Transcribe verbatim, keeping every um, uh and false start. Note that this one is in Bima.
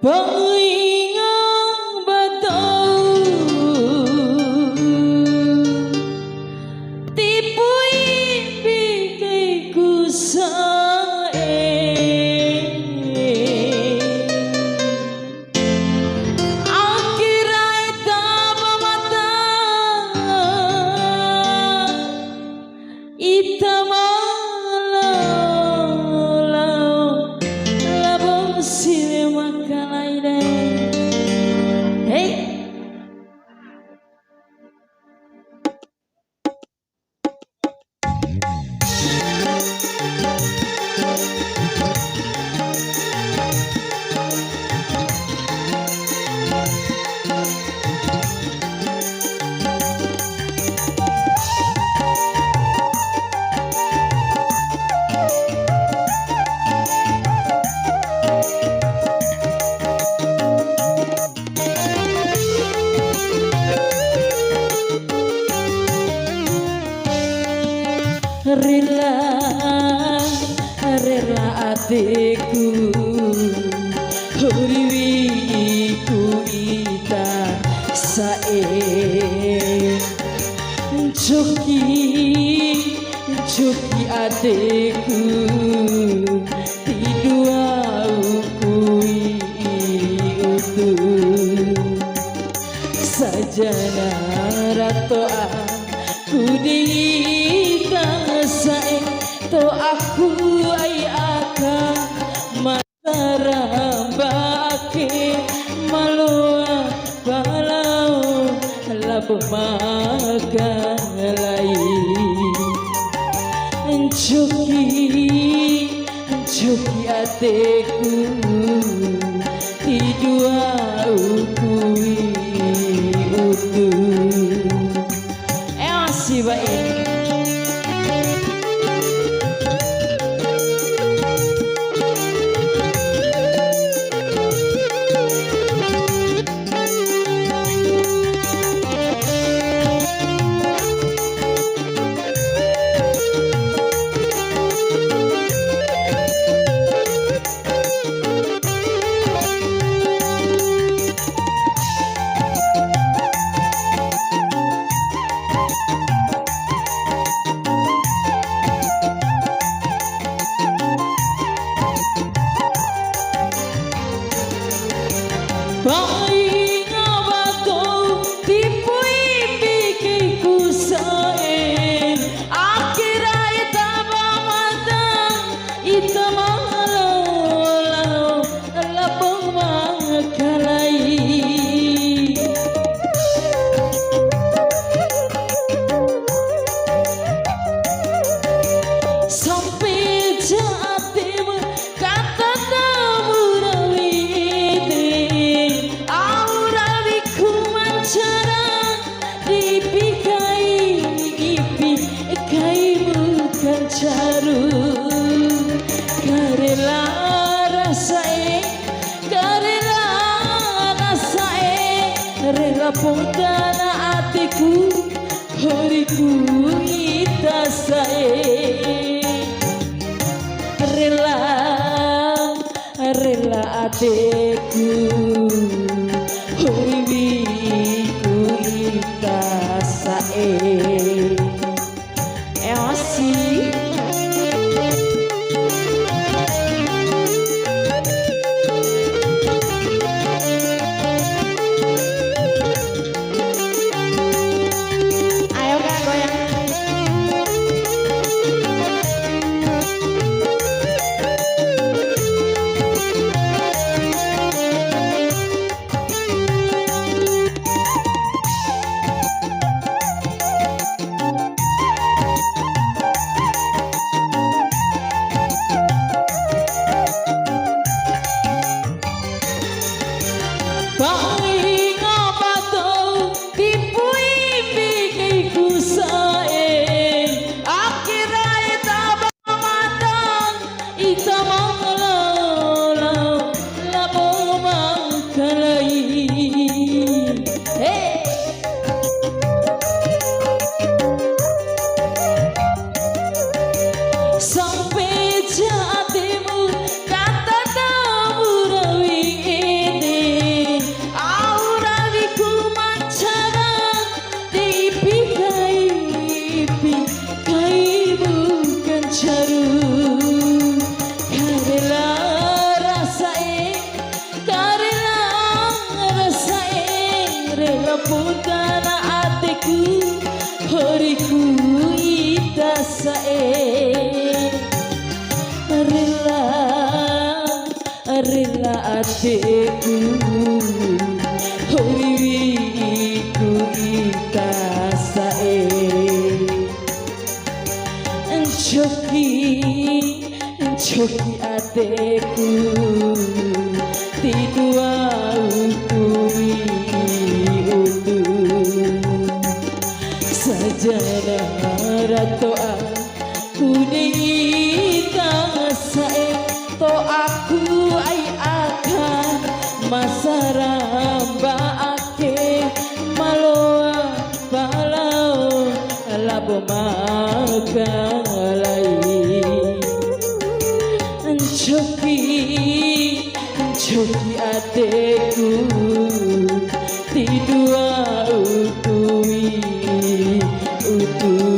Painga ba dou, ti pui bikaiku sa'e. Akira eta ba mada, ita ma lao, lao, labong siwe makalai dei. Hei. Rela, rela adeku, hori wi'iku ita sa'e. Ncoki, ncoki adeku, ti dua'uku wi'i utu. Sajana ra to'aku di ita sa'e, to'aku ai aka ma taramba ake, ma loa ba lao labo makalai. Ncoki, ncoki adeku, ti dua'uku wi'i utu. Eo si bae. Painga ba dou, ti pui bikaiku sa'e, akira eta ba mada, ita ma lao, lao, labong makalai. Sampe ja adeku, kata kamu rawi ede, au rawiku ma ncara, di ipi kai, ipi kaimu kancaru. Karela ra sa'e, karela ra sa'e, rela podana adeku, horiku ita sa'e. Rela, rela adeku, hori wi'iku ita sa'e. Eo si. Ayo, Kak, goyang. Poda na adeku, horiku ita sa'e. Rela, rela adeku, hori wi'iku ita sa'e. Ncoki, ncoki adeku, ti dua utu wi'i utu. Sajana ra to'a ku dei ta sa'e, to'aku ai aka ma saramba ake, ma loa palao labo makalai. Ncoki, ncoki adeku, ti dua utu wi'i utu.